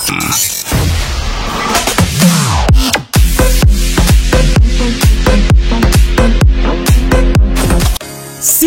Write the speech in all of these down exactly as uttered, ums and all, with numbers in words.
Si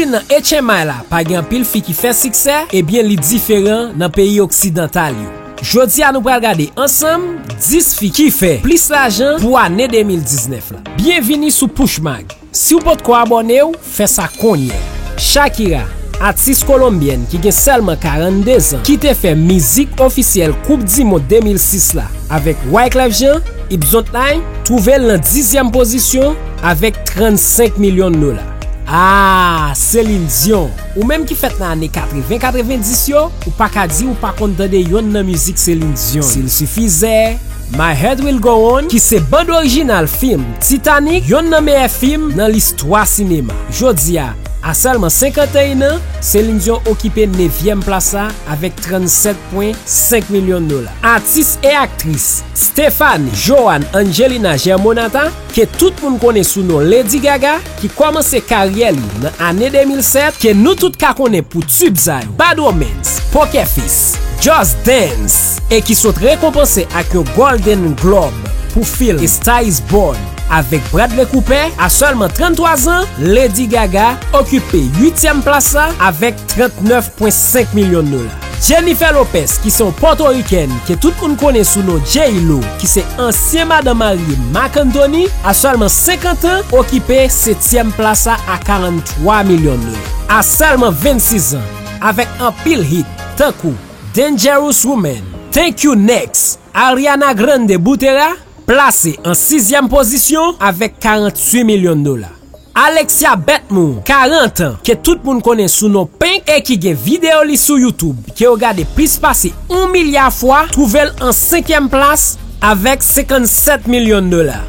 nan H M I la pa gen anpil fi ki fè siksè, ebyen li diferan nan peyi oksidantal yo. Jodi a nou pral gade ansanm dis fi ki fè plis lajan pou ane de mil diznèf la. Byenvini sou Pushmag. Si w potko abòne w, fè sa kounye a. Shakira, atis kolonbyèn ki gen sèlman karannde zan, ki te fè mizik ofisyèl Koup di Mond de mil sis la avèk Wyclef Jean, Ip Zont Lay, twouve l nan dizyèm pozisyon avèk trannsenk milyon dola. Ah, Celine Dion! Ou menm ki fèt nan ane katreven, katrevendis yo, ou pa ka di ou pa konn tande yonn nan mizik Celine Dion. S'il suffisait, My Heart Will Go On, ki se band orijinal fim Titanic, yonn nan meyè fim nan listwa sinema. Jodi a, a sèlman senkant an, Celine Dion okipe nevyèm plas la avèk trannsèt pwen senk milyon dola. Atis e aktris Stefani Joan Angelina Germanotta, ke tout moun konnen sou non Lady Gaga, ki kòmanse karyè li nan ane de mil sèt, ke nou tout ka konnen pou tib sa yo: Bad Romance, Poker Face, Just Dance, e ki sot rekonpanse ak yon Golden Globe pou fim A Star Is Born avèk Bradley Cooper. A sèlman tranntwa zan, Lady Gaga okipe uityèm plas la avèk trannèf pwen senk milyon dola. Jennifer Lopez, ki se yon pòtorikèn ke tout moun konnen sou non J-Lo, ki se ansyen madanm marye Marc Anthony, a sèlman senkant an, okipe setyèm plas la a karanntwa milyon dola. A sèlman vennsis zan, avèk anpil hit tankou Dangerous Woman, Thank You Next, Ariana Grande Butera, plase an sizyèm pozisyon avèk karanntuit milyon dola. Alexia Betmore, karant an, ke tout moun konnen sou non Pink e ki gen videyo li sou YouTube ke yo gade plis pase yon milya fwa, twouve l an senkyèm plas avèk senkannsèt milyon dola.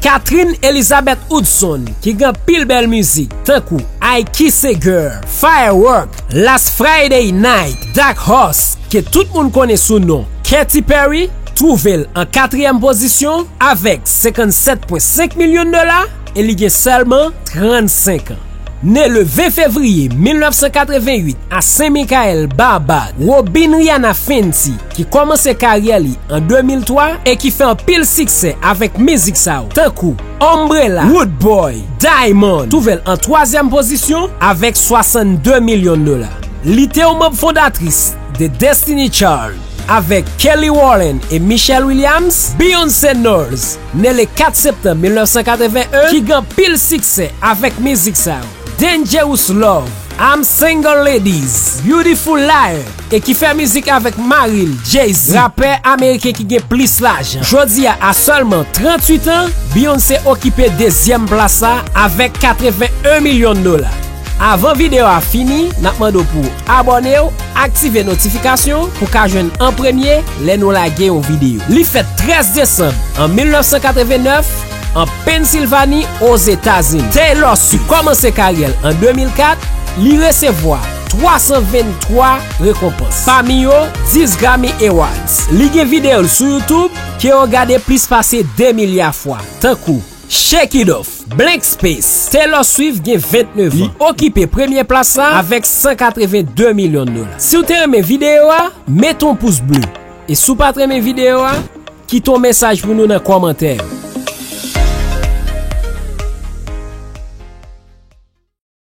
Catherine Elizabeth Hudson, ki gen anpil bèl mizik tankou I Kiss a Girl, Firework, Last Friday Night, Dark Horse, ke tout moun konnen sou non Katy Perry, twouve l an katriyèm pozisyon avèk senkannsèt pwen senk milyon dola e li gen sèlman trannsenk an. Ne le ven fevriye mil nèf san katreven uit a Sen Mikayèl, Barbad, Robin Rihanna Fenty, ki kòmanse karyè li an de mil twa e ki fè anpil siksè avèk mizik sa yo, tankou Umbrella, Rude Boy, Diamond, twouve l an twazyèm pozisyon avèk swasanndde milyon dola. Li te yon manm fondatris de Destiny Child avèk Kelly Rowland e Michelle Williams. Beyoncé Knowles, ne le kat septanm mil nèf san katreven en, ki gen anpil siksè avèk mizik sa yo: Dangerous Love, I'm Single Ladies, Beautiful Liar, e ki fè mizik avèk mari l, Jay-Z, rapè ameriken ki gen plis lajan. Jodi a, a sèlman trantuit an, Beyoncé okipe dezyèm plas la avèk katreven en milyon dola. Avan videyo a fini, n ap mande w pou w abòne w, aktive notifikasyon pou w ka jwenn an premye lè nou lage yon videyo. Li fèt trèz desanm an mil nèf san katreven nèf an Pennsylvanie, Ozetazini. Taylor Swift kòmanse karyè l an de mil kat, li resevwa twa san venntwa rekonpans, pami yo dis Grammy Awards. Li gen videyo l sou YouTube ke yo gade plis pase de milya fwa, tankou Shake It Off, Blank Space. Taylor Swift gen vennèf an. Li okipe premye plas la avèk san katreven de milyon dola. Si w te renmen videyo a, mete yon pous ble. E si w pa t renmen videyo a, kite yon mesaj pou nou nan kòmantè yo.